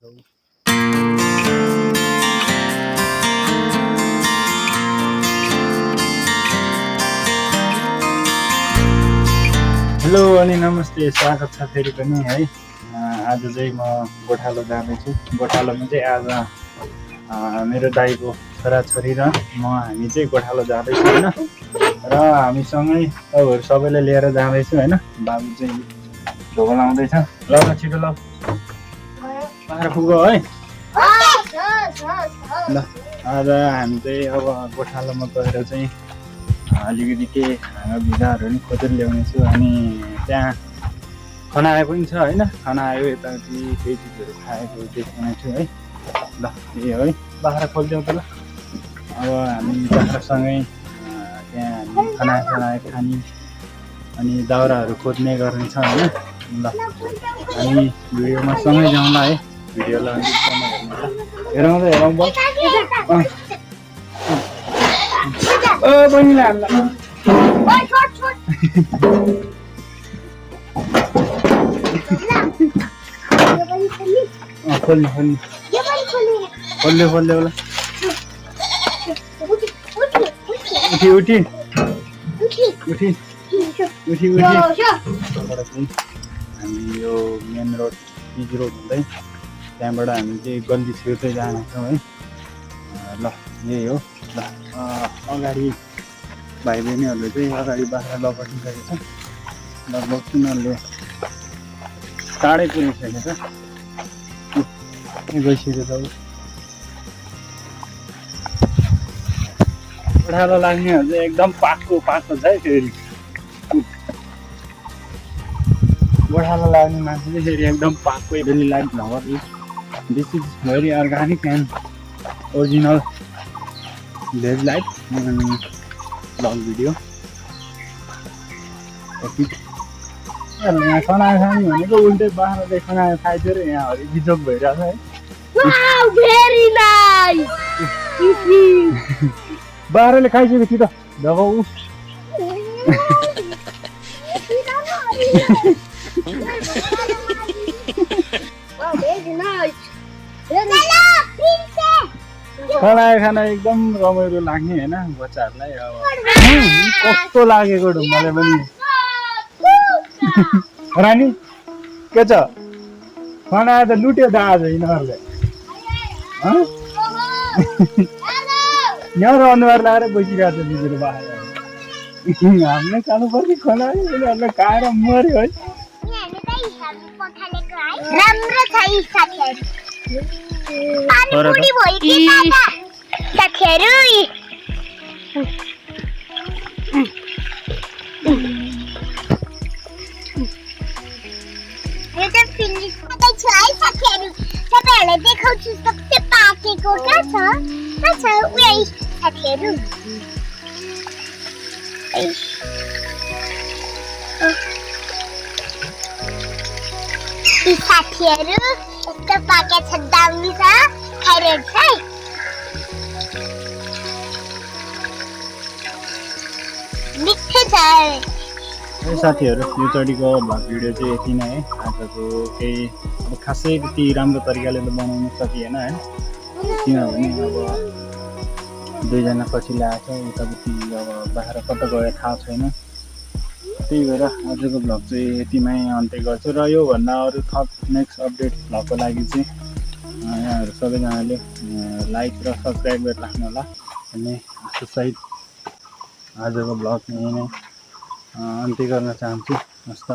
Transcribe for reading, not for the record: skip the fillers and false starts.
छौ। हेलो अनि नमस्ते, स्वागत छ फेरि पनि है। आज चाहिँ म गोठालो जाँदैछु। गोठालोमा चाहिँ आज मेरो दाइको छोराछोरी र हामी चाहिँ गोठालो जाँदैछु होइन। र हामीसँगै तपाईँहरू सबैलाई लिएर जाँदैछु होइन। बाबु चाहिँ ढोका लाउँदैछ। ल छिटो ल बाहिर पुग्यो है। ल आज हामी चाहिँ अब गोठालोमा गएर चाहिँ अलिकति केही खानाभिजाहरू पनि खोजेर ल्याउने छु। अनि त्यहाँ खाना आए पनि छ होइन। खाना आयो यताउति केही चिजहरू खाएको देखाउने छु है। ल यही हो है। बाख्रा खोलिदिउँ त ल। अब हामी बाख्रासँगै त्यहाँ हामी खाना खाने अनि दाउराहरू खोज्ने गर्ने छ होइन। ल हामी भिडियोमा सँगै जाउँला है। भिडियोलाई हेरौँ त हेरौँ बोल। बहिनीलाई हाल्ला खोल्ने खोल्ने होला। उठी हामी यो मेन रोड पिच रोड हुँदै त्यहाँबाट हामी चाहिँ गल्ली छिर्दै जानेछौँ है। ल यही हो। ल अगाडि भाइ बहिनीहरूले चाहिँ अगाडि बाख्रा लपटिसकेको छ। लगभग तिनीहरूले टाढै पुगिसकेको छ। गइसकेको छ। गोठालो लाग्नेहरू चाहिँ एकदम पाको छ है। फेरि गोठालो लाग्ने मान्छे चाहिँ फेरि एकदम पाको daily life vlogger. This is very organic and original veg life blog video. यहाँ खाना खाने भनेको उल्टै बाख्राले खाना खाइदियो र यहाँहरू बिजोग भइरहेछ है। बाख्राले खाइसकेको थियो त जब ऊ खाना एकदम रमाइलो लाग्ने होइन बच्चाहरूलाई। अब कस्तो लागेको ढुङ्गाले पनि। रानी के छ खाना त लुट्यो त आज यिनीहरूले। यहाँ अनुहार लगाएर बसिरहेको छ बिजुली बाख्रा। हामीले खानु पर्ने खाना यिनीहरूले खाएर मऱ्यो है। तपाईँहरूलाई देखाउँछु सबसे पाकेको क्या छ उयो साथीहरू। साथीहरू यस्तो पाके छ दामी छ खाइरहेको छ है। मिठो छ साथीहरू। यो चोटिको भ्लग भिडियो चाहिँ यति नै है। आजको केही अब खासै त्यति राम्रो तरिकाले त बनाउनु सकिएन है। किनभने अब दुईजना पछि ल्याएको छ उतापट्टि अब बाख्रा कता गयो थाहा छैन। त्यही भएर आजको भ्लग चाहिँ यतिमै अन्त्य गर्छु। र योभन्दा अरू थप नेक्स्ट अपडेट भ्लगको लागि चाहिँ यहाँहरू सबैजनाले लाइक र सब्सक्राइब गरेर राख्नु होला भन्ने आशासहित आजको भ्लग यही नै अन्त्य गर्न चाहन्छु। हस्त।